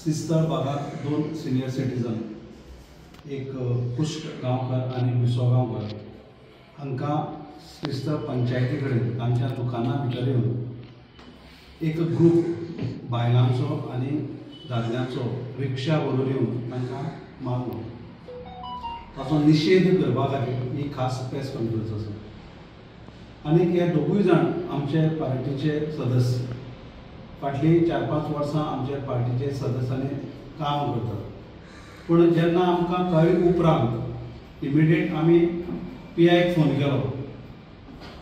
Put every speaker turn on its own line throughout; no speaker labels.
श्रीस्थळ भागात दोन senior citizen एक कुश्ट गांवकर आनी विसो गांवकर हांकां श्रीस्थळ पंचायती कडेन तांच्या दुकाना भितर येवन एक ग्रूप बायलांचो आनी दादल्यांचो रिक्षा व्हरून येवन तांकां मारलो. ताचो निशेध करपा खातीर ही खास प्रेस कॉन्फरन्स आसा. आनी हे दोगूय जाण आमचे पार्टीचे सदस्य, फाटलीं 4-5 वर्सां आमचे पार्टीचे सदस्यांनी काम करतात. पूण जेन्ना आमकां कळ्ळे उपरांत इमिडिएट आमी पी आयक फोन केलो.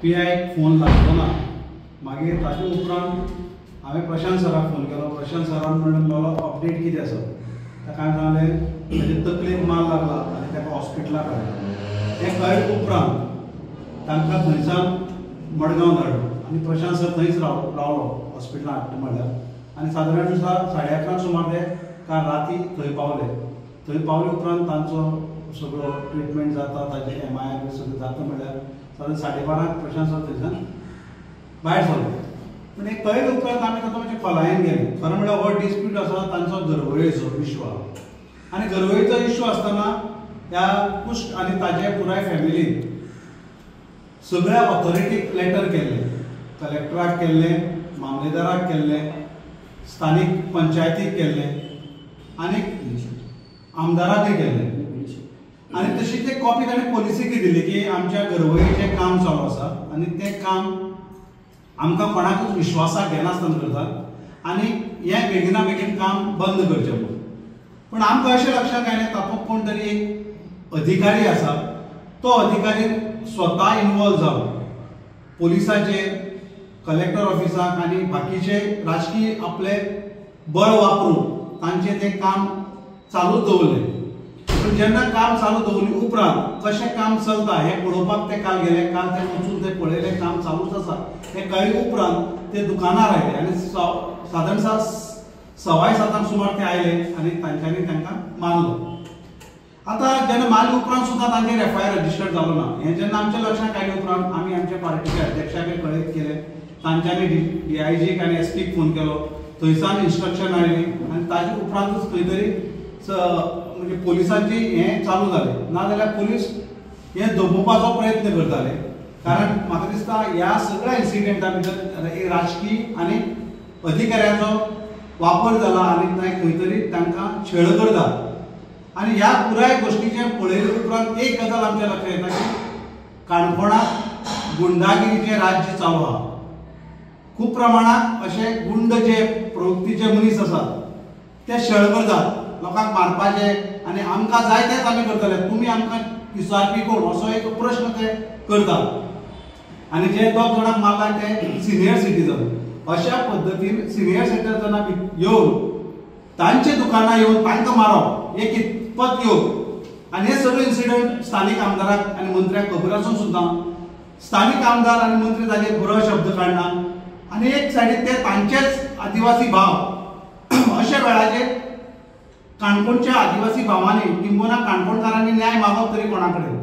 पी आयक फोन लागलो ना. मागीर ताचे उपरांत हांवें प्रशांत सराक फोन केलो. प्रशांत सरान म्हणलें मला अपडेट कितें आसा. ताका हांवें सांगलें ताजे तकलेक मार लागला आनी ताका हॉस्पिटलाक हाडलो. हें कळ्ळे उपरांत तांकां थंयच्यान मडगांव धाडलो आनी प्रशांत सर थंयच रावलो हॉस्पिटलांत हाडटा म्हणल्यार. आनी सादारण 11:30 सुमार ते काल राती थंय पावले. थंय पावले उपरांत तांचो सगळो ट्रिटमेंट जाता, ताजे MIR बी सगळें जाता म्हणल्यार सादारण 12:30 प्रशांत सर थंयच्यान भायर सरलो. पूण एक कळ्ळे उपरांत आमी तातूंत मातशें खोलायेन गेले. खरें म्हणल्यार हो डिस्प्यूट आसा तांचो गरवळेचो इश्यू आहा आनी गरवळेचो इश्यू आसतना ह्या कुश्ट आनी ताजे पुराय फॅमिलीन सगळ्या ऑथॉरिटीक लेटर केल्ले, कलेक्टराक केल्ले, मामलेदाराक केल्ले, स्थानीक पंचायतीक केल्ले आनी आमदाराकय केल्ले. आनी तशी ते कॉपी ताणें पोलिसीकय दिली की आमच्या गरवळेचें काम चालू आसा आनी तें काम आमकां कोणाकूच विश्वासाक घेनासतना करतात आनी हें बेगिना बेगीन काम बंद करचें म्हणून. पूण आमकां अशें लक्षांत आयलें तातूंत कोण तरी एक अधिकारी आसा, तो अधिकारी स्वता इनवॉल्व जावन पोलिसाचेर, कलेक्टर ऑफिसाक आनी बाकीचे राजकीय आपले बळ वापरून तांचें तें काम चालूच दवरलें. पूण जेन्ना काम चालू दवरले उपरांत कशें काम चलता हें पळोवपाक ते काल गेले. काल ते वचून ते पळयलें काम चालूच आसा हें कळ्ळे उपरांत ते दुकानार आयले आनी सादारण 7:15 सुमार ते आयले आनी तांच्यांनी तांकां मारलो. आतां जेन्ना मारले उपरांत सुद्दां तांचेर FIR register जालो ना. हें जेन्ना आमच्या लक्षांत आयले उपरांत आमी आमच्या पार्टीच्या अध्यक्षाक कळीत केलें. तांच्यांनी DIG आनी SP phone केलो. थंयसान इन्स्ट्रक्शन आयली आनी ताजे उपरांतूच खंय तरी म्हणजे पोलिसांची हें चालू जालें. नाजाल्यार पोलीस हें दबोवपाचो प्रयत्न करताले. कारण म्हाका दिसता ह्या सगळ्या इन्सिडेंटा भितर एक राजकीय आनी अधिकाऱ्यांचो वापर जाला आनी ते खंय तरी तांकां छेड करतात. आनी ह्या पुराय गोश्टीचें पळयले उपरांत एक गजाल आमच्या लक्षांत येता की काणकोणांत गुंडागिरीचें राज्य चालू आहा. खूब प्रमाणांत अशे गुंड जे प्रवृत्तीचे मनीस आसात ते छळ करतात, लोकांक मारपाचे आनी आमकां जाय तेच आमी करतले, तुमी आमकां विचारपी कोण असो एक प्रश्न ते करतात. आनी जे दोग जाणांक मारला ते सिनियर सिटीजन. अशा पद्दतीन सिनियर सिटीजना येवन तांचे दुकानां येवन तांकां मारप हें कितपत योग्य? आनी हे सगळे इन्सिडंट स्थानीक आमदाराक आनी मंत्र्याक खबर आसून सुद्दां स्थानीक आमदार आनी मंत्री ताजेर बरो शब्द काडना आनी एक सायडीन ते तांचेच आदिवासी भाव अशा वेळाचेर काणकोणच्या आदिवासी भावांनी किंबहुना काणकोणकारांनी न्याय मागप तरी कोणा कडेन.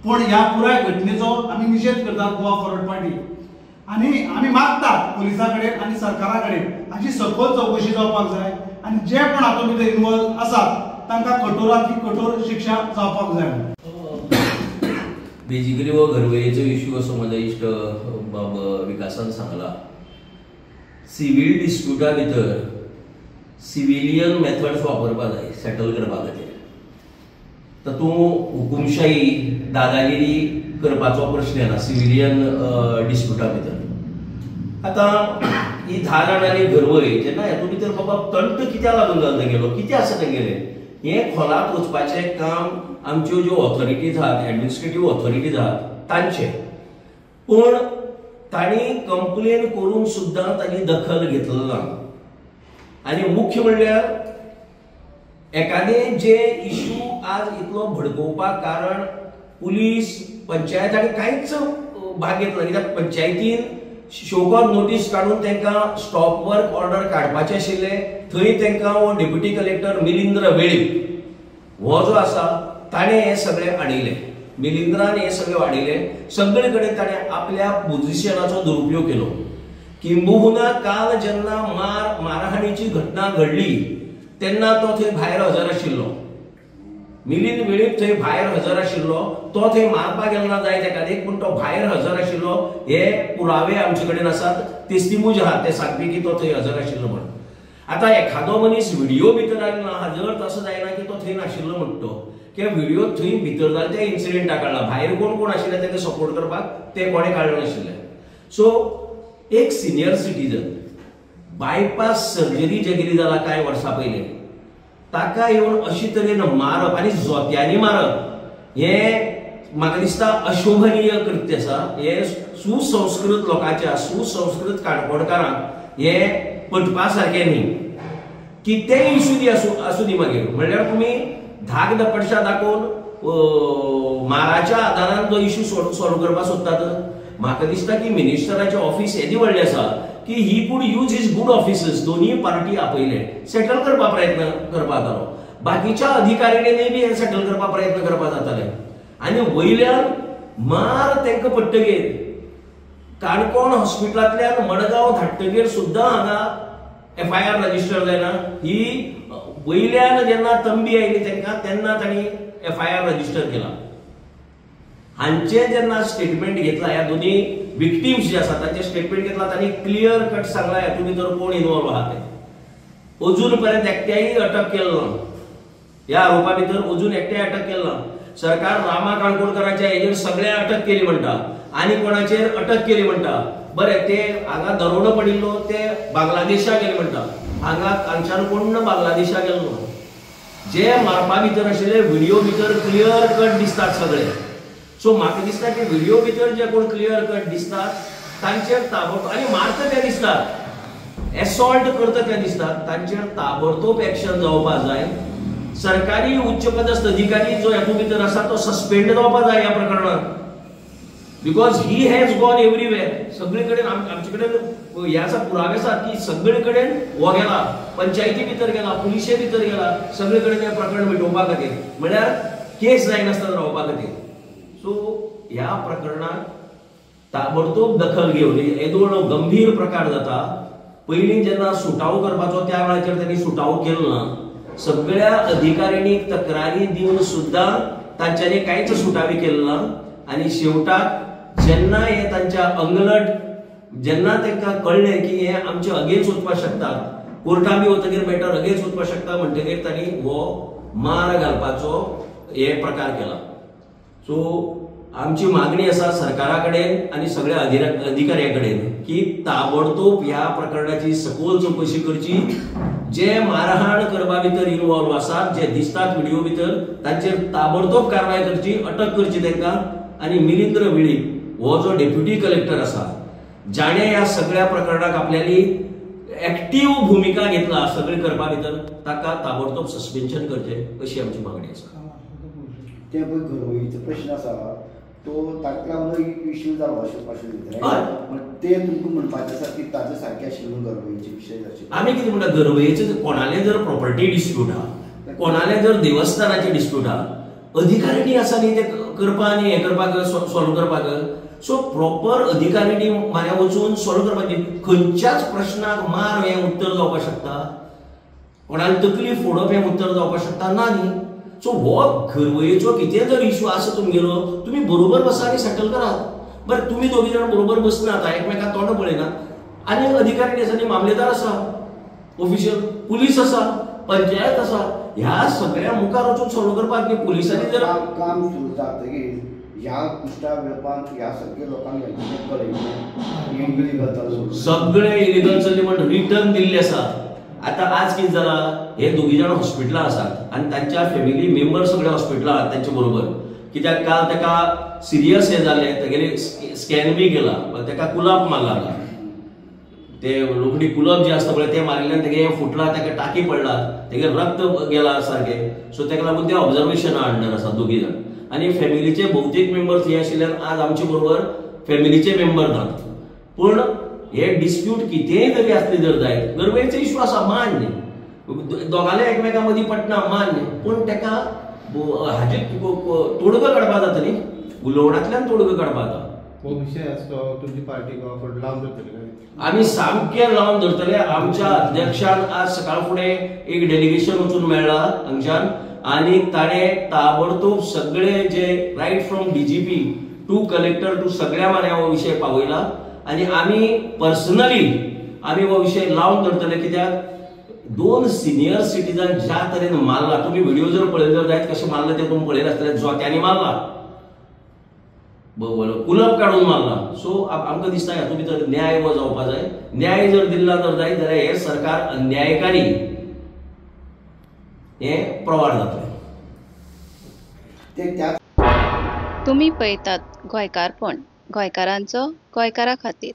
पूण ह्या पुराय घटनेचो आमी निशेध करतात गोवा फॉरवर्ड पार्टी आनी आमी मागतात पोलिसां कडेन आनी सरकारा कडेन हाची सखोल चवकशी जावपाक जाय आनी जे कोण हातूंत भितर इनवॉल्व आसात तांकां कठोरांतली कठोर शिक्षा जावपाक जाय.
बेजिकली हो गरवयेचो इश्यू असो म्हजो इश्ट बाब विकासान सांगला. सिवील डिस्प्युटा भितर सिविलियन मेथड्स वापरपा जाय सेटल करपा खातीर. तातूंत हुकुमशाही दादागिरी करपाचो प्रश्न येना सिविलियन डिस्प्युटा भितर. आतां ही 10 जाणांनी गरवय जेन्ना हेतूंत भितर बाबा तंट कित्याक लागून जालो तेगेलो, कितें आसा तेगेलें हें खोलात वचपाचें काम आमच्यो ज्यो ऑथॉरिटीज आहात, एडमिनिस्ट्रेटीव ऑथॉरिटीज आहात तांचें. पूण तांणी कंप्लेन करून सुद्दां ताजी दखल घेतली ना. आनी मुख्य म्हणल्यार एकादें जे इश्यू आज इतलो भडकोवपाक कारण पुलीस पंचायत आनी कांयच भाग घेतला. कित्याक पंचायतीन शोकॉज नोटीस काडून तांकां स्टॉप वर्क ऑर्डर काडपाचें आशिल्लें. थंय तांकां हो डेप्युटी कलेक्टर मिलिंद्र वेळीप हो जो आसा ताणें हें सगळें हाडिल्लें. मिलिंद्रान हें सगळें वाडयलें. सगळे कडेन ताणें आपल्या पोजिशनाचो दुरुपयोग केलो. किंबहुना काल जेन्ना मारहाणीची घटना घडली तेन्ना तो थंय भायर हजर आशिल्लो. मिलिंद वेळीप थंय भायर हजर आशिल्लो, तो थंय मारपाक गेलो ना जायत एकादेक, पूण तो भायर हजर आशिल्लो हे पुरावे आमचे कडेन आसात. तेस्तिमूज आहात ते सांगपी की तो थंय हजर आशिल्लो म्हणून. आतां एखादो मनीस व्हिडिओ भितर आयलो ना हाजो अर्थ असो जायना की तो थंय नाशिल्लो म्हणटा तो, किंवा व्हिडिओ थंय भितर जाले त्या इन्सिडेंटा काडला, भायर कोण कोण आशिल्ले तांकां सपोर्ट करपाक ते कोणें काडले नाशिल्ले. सो एक सिनियर सिटीजन बायपास सर्जरी जे कितें जाला कांय वर्सां पयलीं ताका येवन अशे तरेन मारप आनी जोत्यांनी मारप हें म्हाका दिसता अशोभनीय कृत्य आसा. हें सुसंस्कृत लोकांच्या, सुसंस्कृत काणकोणकारांक हें पटपा सारकें न्ही. कितेंय इशू दी आसूं दी मागीर, म्हणल्यार तुमी धाक धपडशा दाखोवन माराच्या आदारान जो इशू सॉल्व करपाक सोदतात. म्हाका दिसता की मिनिस्टराचें ऑफिस येदें व्हडलें आसा की he could use his good offices, दोनूय पार्टी आपयले सेटल करपा प्रयत्न करपा जालो. बाकीच्या अधिकाऱ्यांनी बी हें सेटल करपा प्रयत्न करपा जाताले. आनी वयल्यान मार तांकां पडटगीर काणकोण हॉस्पिटलांतल्यान मडगांव धाडटगीर सुद्दां हांगा एफआयआर रजिस्टर जायना. ही वयल्यान जेन्ना तंबी आयली तांकां तेन्ना तांणी एफआयआर रजिस्टर केला. हांचे जेन्ना स्टेटमेंट घेतला, ह्या दोनी विक्टीम्स जे आसा तांचे स्टेटमेंट घेतला, तांणी क्लियर कट सांगला हेतून भितर कोण इनवॉल्व आहा ते. अजून पर्यंत एकट्याय अटक केलो ना ह्या आरोपा भितर, अजून एकट्याय अटक केलो ना. सरकार रामा काणकोणकराच्या हेजेर सगळ्या अटक केली म्हणटा आनी कोणाचेर अटक केली म्हणटा. बरें, ते हांगा दरोडो पडिल्लो ते बांगलादेशाक गेले म्हणटा, हांगा हांगच्यान कोण बांगलादेशाक गेलो ना. जे मारपा भितर आशिल्ले व्हिडिओ भितर क्लियर कट दिसतात सगळे. सो म्हाका दिसता की व्हिडिओ भितर जे कोण क्लियर कट दिसतात तांचेर ताबडतोब, आनी मारता ते दिसतात, एसॉल्ट करता ते दिसतात, तांचेर ताबडतोब एक्शन जावपाक जाय. सरकारी उच्च पदस्थ अधिकारी जो हेतून भितर आसा तो सस्पेंड जावपाक जाय ह्या प्रकरणांत, because he has gone everywhere. सगळे कडेन आमचे कडेन हे आसा पुरावे आसात की सगळे कडेन हो गेला, पंचायती भितर गेला, पुलिशे भितर गेला, सगळे कडेन हें प्रकरण मिटोवपा खातीर, म्हळ्यार केस जायनासतना रावपा खातीर. सो ह्या प्रकरणात ताबडतोब दखल घेवन येदो व्हडलो गंभीर प्रकार जाता. पयलीं जेन्ना सुटावो करपाचो त्या वेळाचेर तांणी सुटावो केलो ना. सगळ्या अधिकाऱ्यांनी तक्रारी दिवन सुद्दां तांच्यांनी कांयच सुटावी केलो ना. आनी शेवटाक जेन्ना हे तांच्या अंगलट, जेन्ना तांकां कळ्ळें की हे आमचे अगेन्स्ट वचपाक शकता, कोर्टान बी वतगीर मॅटर अगेन्स्ट वचपाक शकता, म्हणटगीर तांणी हो मार घालपाचो हे प्रकार केला. सो आमची मागणी आसा सरकारा कडेन आनी सगळ्या अधिकाऱ्यां कडेन की ताबडतोब ह्या प्रकरणाची सखोल चवकशी करची. जे मारहाण करपा भितर इनवॉल्व आसात, जे दिसतात व्हिडिओ भितर, तांचेर ताबडतोब कारवाय करची, अटक करची तांकां. आनी मिलिंद वेळीप हो जो डेप्युटी कलेक्टर आसा, जाणें ह्या सगळ्या प्रकरणाक आपल्याली एक्टीव भुमिका घेतला सगळें करपा भितर, ताका ताबडतोब सस्पेन्शन करचें अशी आमची मागणी आसा.
ते पळय घरवयीचो प्रश्न आसा तो ताका लागून इश्यू जालो अशें ते तुमकां म्हणपाचें आसा की ताजे सारकें आशिल्लें घरवयीचे विशय.
आमी कितें म्हणटा, घरवयेचे कोणाले जर प्रॉपर्टी डिस्प्यूट आहा, कोणाले जर देवस्थानाचे डिस्प्यूट आहा, अधिकारिणी आसा न्ही ते करपा आनी हें करपाक सॉल्व करपाक. सो प्रॉपर अधिकारिणी म्हाऱ्या वचून सॉल्व करपाची. खंयच्याच प्रश्नाक मार हें उत्तर जावपाक शकता, कोणाक तकली फोडप हें उत्तर जावपाक शकता ना न्ही. सो हो घरवयेचो कितें जर इशू आसा तुमगेलो, तुमी बरोबर बसा आनी सेटल करात. बरें, तुमी दोगी जाण बरोबर बसनात, एकमेकाक तोंड पळयनात, आनी अधिकारी आसा न्ही, मामलेदार आसा, ऑफिशियल पुलीस आसा, पंचायत आसा, ह्या सगळ्या मुखार वचून सॉल्व करपाक न्ही. पुलिसांनी जर
काम सुरू जातकीर ह्या कुश्टा वेळपान ह्या सगळ्या लोकांक कळयलें
सगळे इलिगल चल्ले म्हण रिटर्न दिल्ले आसा. आतां आज कितें जालां, हे दोगी जाण हॉस्पिटलां आसात आनी तांच्या फॅमिली मेंबर सगळे हॉस्पिटलां आहात तांचे बरोबर. कित्याक काल ताका सिरियस हें जालें, तागेलें स्कॅन बी केला, ताका कुलाप मारला, ते रोखडी कुलप जे आसता पळय ते मारिल्ल्यान तेगे फुटला, ताका टाकी पडला, तेगे रक्त गेला सारकें. सो ताका लागून ते ऑब्जर्वेशना अंडर आसा दोगी जाण. आनी फॅमिलीचे भौतेक मेंबर थंय आशिल्ल्यान आज आमचे बरोबर फॅमिलीचे मेंबर नात. पूण हे डिस्प्यूट कितेंय तरी आसले जर जायत, गरबेचो इश्यू आसा मान्य, दोगांले एकमेकां मदीं पटना मान्य, पूण ताका हाजे तोडगो काडपा जाता न्ही, उलोवण्यांतल्यान तोडगो काडपा जाता.
हो विशय आसा तो तुमची पार्टी फुडें लावन धरतली?
आमी सामकें लावन धरतले. आमच्या अध्यक्षान आज सकाळ फुडें एक डेलिगेशन वचून मेळ्ळा हांगच्यान आनी ताणें ताबडतोब सगळे जे right from DGP to collector to सगळ्या मान्या हो विशय पावयला आनी आमी पर्सनली आमी हो विशय लावन धरतले. कित्याक दोन सिनियर सिटीजन ज्या तरेन मारला, तुमी व्हिडिओ जर पळयले जर जायत कशें मारलें तें तुमी पळयलें आसतलें. जोत्यांनी मारला, कुलप काडून मारला. सो आमकां दिसता हातूंत भितर न्याय हो जावपा जाय. न्याय जर दिल्ला जर जायत जाल्यार हें सरकार अन्यायकारी हें प्रवार जातलें.
तुमी पळयतात गोंयकारपण, गोंयकारांचो गोंयकारा खातीर.